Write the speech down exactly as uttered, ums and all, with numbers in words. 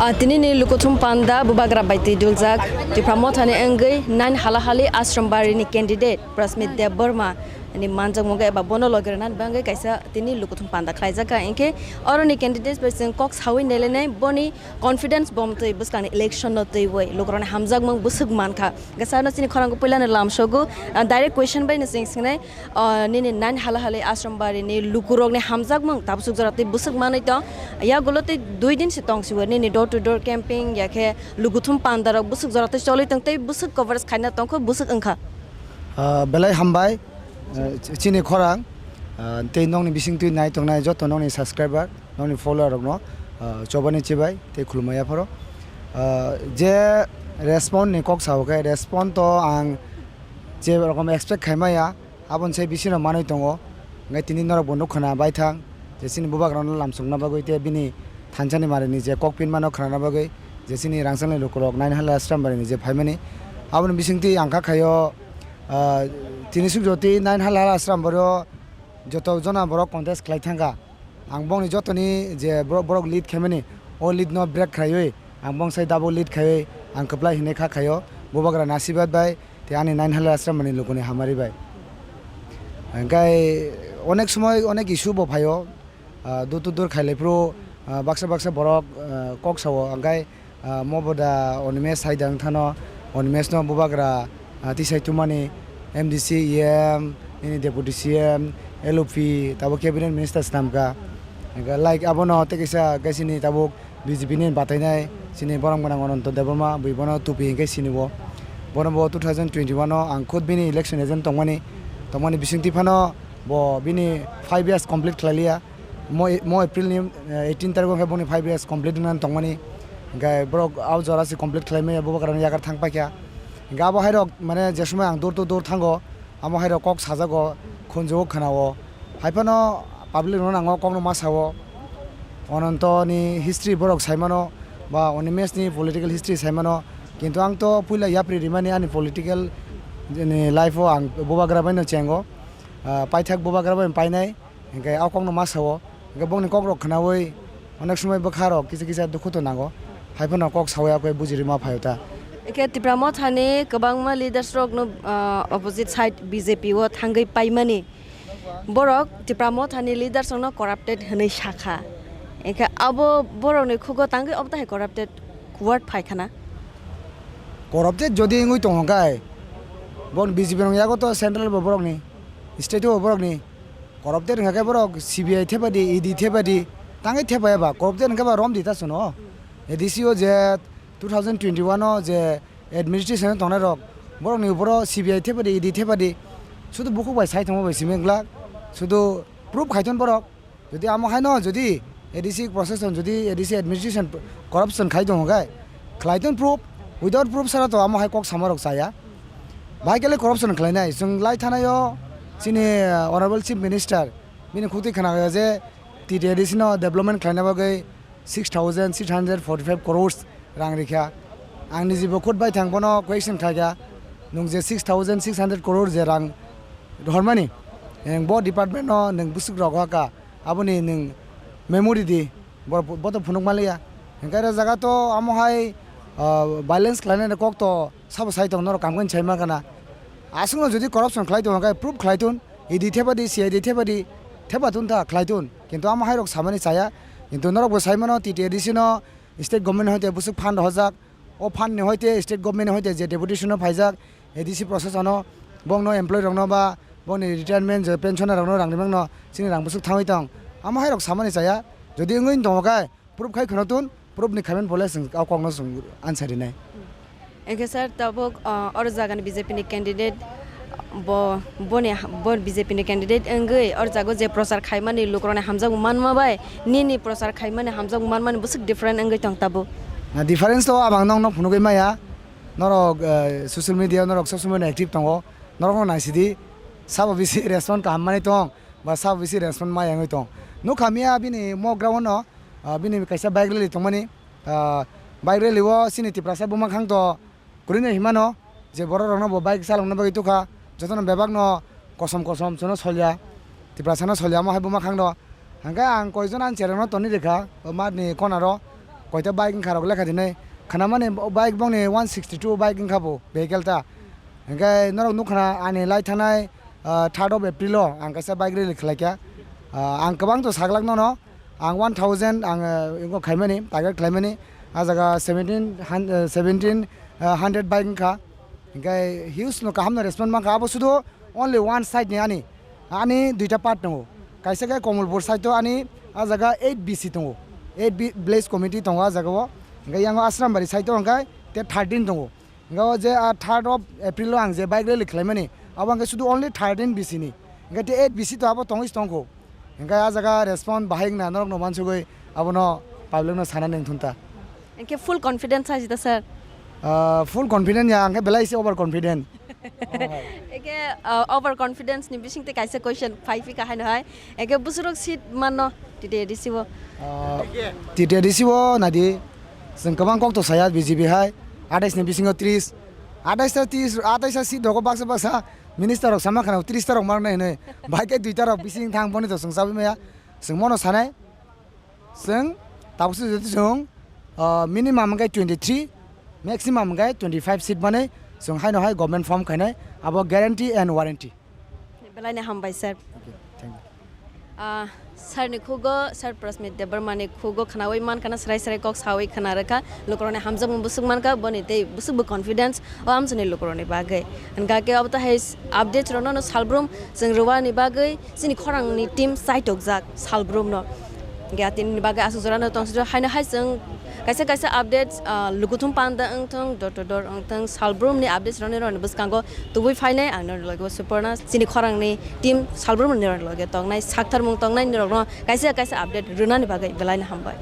Ah, tini ni Lukuthum Panda bubagra bai twi duljak Tipra Mothani wngwi nine halahali Ashram Bari ni candidate Prasmit Debbarma ni manjakmung eba bono logi rwna bagwi kaisa tini Lukuthum Panda khlaijak kha. Hinkhe oro ni candidate bai chwng kok sawi nailainai, boni confidence bom twi bwskang ni election no twiwi lukurok ni hamjakmung bwswk mankha. Hwnkhe sir no chini khorang puila no lamsogo, ah, direct question bai no chwng swngnai. Ah, nini nine halahali Ashram Bari ni lukurok ni hamjakmung tabuk swk jora twi bwswk manwi tong. Yagulo tei dui din se tong sibo nini door to door camping ya khe Lukuthum Panda rok bwswk jora twi choli tong tei bwswk coverage khaina tong kho bwswk wngkha. Ah, belai hambai, ah, chini khorang, ah, tei nokni bising twi nai tongnai joto nokni subscriber, nokni follower rokno, ah, chobani chibai tei khulumya phoro. Ah, je respond ni kok sao khe respond to ang je rokom expect khaimaya. Aboni sai bisino manwi tongo. Hwnkhe tini norokbo nukha na baithang je chini bubagrano lamsokna bagwi tei bini thansa ni mari ni je kok pinmano khnana bagwi je chini rangchakni lukurok nine halahali Ashram Bari ni je phaimani. Aboni bisingtwi ang kha khaio, ah, tini suk jotwi nine halahali Ashram Bari o joto jona borok contest khlai thangkha. Ang bongni jotoni je bro-, borok lead khaimani, o lead no break khaiwi, ang bong sai double lead khaiwi, ang kwplai hinwi kha khaio, bubagra ni asirwad bai, tei ani nine halahali Ashram Bari ni lukuni hamari bai. Hwnkhe onek somoi onek issue bo phaio, ah, dur to dur khailai phuru, ah, baksa baksa borok, ah, kok sao, hwnkhe Ah, mo bo da Animesh sai da wng thano, Animesh no bubagra, ah, tisai tumani M D C, E M, nini deputy C M, L O P, tabuk cabinet minister swnam kha. Hwnkhe like abono tei kaisa, kaisa ni tabuk B J P ni batainai, chini borom gwnang Ananto Debbarma, bui bono tupi hwnkhe sini bo. Bono bo two thousand twenty-one o ang khud bini election agent tongmani, tongmani bisingtwi phano bo bini five years complete khlai liya. Mo, mo April ni, eh, eighteen tarikh o khe boni five years complete wngna tongmani. Hwnkhe borok o jora se complete khlai maya, bubagra ni yagar thang paikha. Hwnkhe abo hai rok mane je somoi ang door to door thango, amo hai rok kok sajago, khunjugo khwnao. Hai phano public rokno nango, kokno ma sao. Ananto ni history borok sai mano, ba Animesh ni political history sai mano. Kintu ang to puila yapri rimani ani political ni life o ang bubagra bai no chengo. Ah, paithak bubagra bai painai. Hwnkhe o kokno ma sao, hwnkhe bongni kokrok khnaui onek somoi bwkharok kisa kisa dukhu to nango, hai phano kok saui akoi bujirima phaio ta. Hwnkhe Tipra Mothani kwbangma leaders rokno, ah, opposite side B J P o thangwi paimani. Borok Tipra Mothani leaders rokno corrupted hwnwi sakha. Hwnkhe abo borokni khugo tangwi obo tahai corrupted word phaikhana? Corrupted jodi wngwi tongo khe, bon B J P rok yago to central bo borokni, state o borokni. Corrupted wngkha khe borok C B I thepadi, E D thepadi, tangwi thepaya ba? Corrupted wngkha ba romdi ta sono. A D C o je two thousand twenty-one o je administration o tongnai rok, borokni uporo C B I thepadi, E D thepadi, sudu bukhuk bai sai tongma bai simi wngkha, sudu proof khaiton borok. Jodi amo haino jodi A D C procession, jodi A D C administration corruption khai tongo khe, khlai ton proof, without proof sara to amo hai kok sama rok chaya. Bahai kele corruption khlainai, chwng lai thanaio chini, uh, Honorable Chief Minister, bini khukti khna je T T A D C no development khlaina bagwi six thousand six hundred forty-five crores rang rikha. Ang nijibo khud bai thang bono question khaikha, nwng je six thousand six hundred crore je rang hormani, nwng bo department no nwng bwswk rok haka, aboni nwng memory di, bo, bo to phunuk maliya. Hwnkhe ro jaga to amo hai, ah, violence khlainani kok to sabo sai tong norok kam khe sai ma kana. Aswkno jodi corruption khlai tongo khe proof khlai tun, E D thepadi, C I D thepadi, thepa tun ta khlai tun. Kintu amo hai rok samani chaya. Kintu norok bo sai mano T T A D C no state government hoite bwswk fund hojak. O fund ni hoite state government ni hoite je deputation no phaijak, A D C process ano bongno employee rokno ba bongni retirement je pensioner rokno rang rimang no chini rang bwswk thangwi tong. Amo hai rok samani chaya. Jodi wngwi tongo khe proof khai khwna tun, proof ni khaimani bole chwng o kokno chwng answer rinai. Hwnkhe sir, tabuk, ah, oro jagani B J P ni candidate bo, boni ha-, bo B J P ni candidate wngwi oro jago je prochar khaimani lukurokni hamjakmung manma bai nini prochar khaimani hamjakmung manmani bwswk different wngwi tong tabuk? Na difference to abang nokno phunugwi maya. Norok, eh, social media norok sob somoi no active tongo. Norokno naisidi sabo bisi respond kaham manwi tong ba sabo bisi respond maya wngwi tong. Nukha miya bini mo ground no, ah, bini kaisa bike rally tongmani. Ah, bike rally o chini Tiprasa buma khang to kwrwino hinmano je borok rokno bo bike chalokna bagwi tukha, jotono bebakno kosom kosom chwngno solya, Tiprasano solya omo hai buma khangno. Hwnkhe ang koijon ani cherokno tonwi rikha o matni konaro, koita bike wngkha rok lekha dinai. Khanamani bike bongni one sixty two bike wngkha bo vehicle ta. Hingke norok nukha na ani lai thanai, ah, third of April o ang kaisa bike rally khlaikha. Ah, ang kwbang to saglak nono, ang one thousand ang, ah, wngkha khaimani, target khlaimani. Ah jaga seventeen hun-, ah, seventeen, ah, hundred bike wngkha. Hingke huge no kaham no respond mankha. Abo sudu only one side ni ani, ani duita part tongo. Kaisa khe Komolpur side o ani ah jaga eight B C tongo. Eight B-, village committee tongo ah jaga o. Hingke yang Asrambari side o hingke te thirteen tongo. Hingke o je ah third of April o ang je bike rally khlaimani, abo hingke sudu only thirteen B C ni. Hingke te eight B C to abo tongwi tongkho. Hingke ah jaga respond bahai wngna norok no mansugwi abono public no sana neng thunta. Hingke full confidence hai jita sir? Ah, full confident ya, hingke belai se over confident. Eke, ah, over confidence ni bising te kaisa question phai phi ka haino hai. Eke busurok seat manno T T A D C o. Ah, T T A D C o nadi, chwng kwbang kok to saya B J P hai, atais ni bisingo tris, atais ta tris, atais ta seat rogo baksa baksa minister rok sama khana tris ta rok mar nai hinui, bai khe dui ta rok bising thang boni to chwng chabi maya, chwng mono sanai. Chwng tabukse jodi chwng, ah, minimum hwnkhe twenty three, maximum hwnkhe twenty five seat manwi chwng haino hai government form khainai, abo guarantee and warranty. Belai ni hambai sir. Okay, thank you. Ah, sir ni khugo, sir Prasmit Debbarma ni khugo khnawi mankha na srai srai kok sawi khna rwkha, lukurok ni hamjakmung busuk mankha, boni tei busuk bo confidence o amchini lukurok ni bagwi. Hwnkha khe abo ta hai update rok no salbrum chwng rwani bagwi chini khorang ni team chaitokjak salbrum no. Hwnkhe atini bagwi aswk jora no tong sijak haino hai chwng kaisa kaisa updates, ah, lukuthum panda wngthung, door to door wngthung, salbrum ni updates rok ni rok ni bwskango tubui phainai ang norok logi o Suporna chini khorang ni team salbrum ni rok ni logi o tongnai, saktharmung tongnai norok no kaisa kaisa update rwnani bagwi belai no hambai.